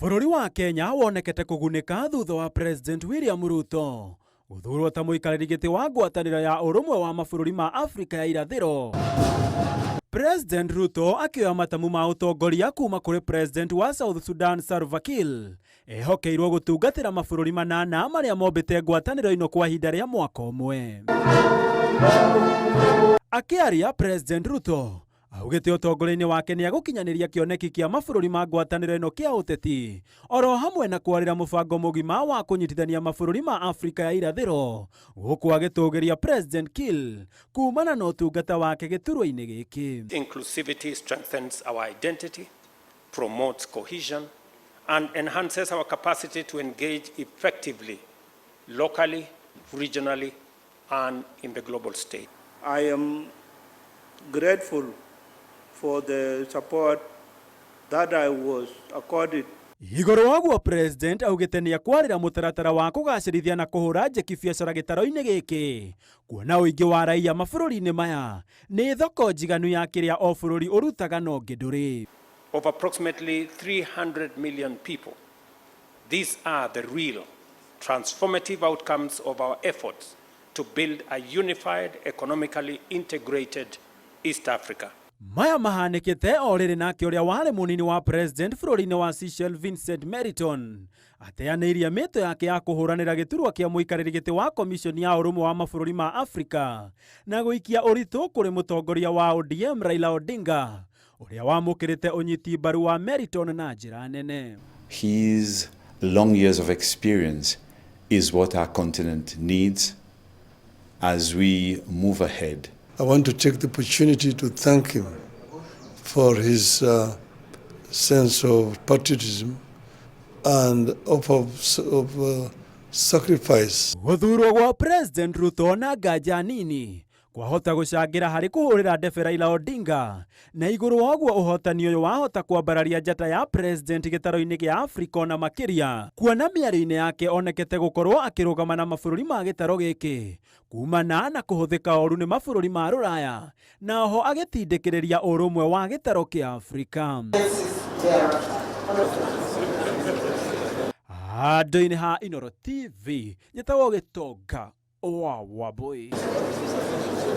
Bũrũri wa Kenya wonekete kũgunĩka thutha wa President William Ruto gũthurwo ta mũikarĩri gĩtĩ wa ngwatanĩro ya ũrũmwe wa mabũrũri ma Afrika ya irathĩro. President Ruto akĩoya matamu ma ũtongoria kuma kũrĩ President wa South Sudan Salva Kiir, ehokeirwo gũtungatĩra mabũrũri manana marĩa mombĩte ngwatanĩro ĩno kwa ihinda rĩa mwaka ũmwe. Akĩaria, President Ruto augĩte ũtongoria-inĩ wake nĩ agũkinyanĩria kĩoneki kĩa mabũrũri ma ngwatanĩro ĩno kĩa ũteti, oro hamwe na kwarĩra mũbango mũgima wa kũnyitithania mabũrũri ma Afrika ya irathĩro, gũkũ agĩtũgĩria President Kiir kumana na ũtungata wake gĩturwa-inĩ gĩkĩ. Inclusivity strengthens our identity, promotes cohesion, and enhances our capacity to engage effectively locally, regionally, and in the global stage. I am grateful for the support that I was accorded. Igũrũ wa ũguo, President augĩte nĩ ekwarĩra mũtaratara wa kũgacĩrithia na kũhũra njeki biacara gĩtaro-inĩ gĩkĩ, kuona ũingĩ wa raiya mabũrũri-inĩ maya nĩ thoko njiganu ya kĩrĩa o bũrũri ũrutaga na ũngĩ ndũrĩ. Of approximately 300 million people. These are the real transformative outcomes of our efforts to build a unified, economically integrated East Africa. Maya mahanĩkĩte o rĩrĩ nake ũrĩa warĩ mũnini wa president bũrũri-inĩ wa Seychelles, Vincent Meriton, ateanĩirie mĩto yake ya kũhũranĩra gĩturwa kĩa mũikarĩri gĩtĩ wa komishoni ya ũrũmwe wa mabũrũri ma Afrika, na gũikia ũritũ kũrĩ mũtongoria wa ODM Raila Odinga, ũrĩa wamũkĩrĩte ũnyiti mbaru wa Meriton na njĩra nene. His long years of experience is what our continent needs as we move ahead. I want to take the opportunity to thank him for his sense of patriotism and of sacrifice. Gũthurwo gwa President Ruto na nganja nini kwahota gũcangĩra harĩ kũhũrĩra ndebe Raila Odinga, na igũrũ wa ũguo ũhotani ũyũ wahota kwambararia njata ya president gĩtaro-inĩ gĩa Afrika ona makĩria, kuona mĩario-inĩ yake onekete gũkorwo akĩrũgama na mabũrũri ma gĩtaro gĩkĩ kumana na kũhũthĩka ũru nĩ mabũrũri ma rũraya, na oho agĩtindĩkĩrĩria ũrũmwe wa gĩtaro kĩa Afrika. Handũ-inĩ ha Inoro TV, njĩtagwo Gĩtonga wa Wambui.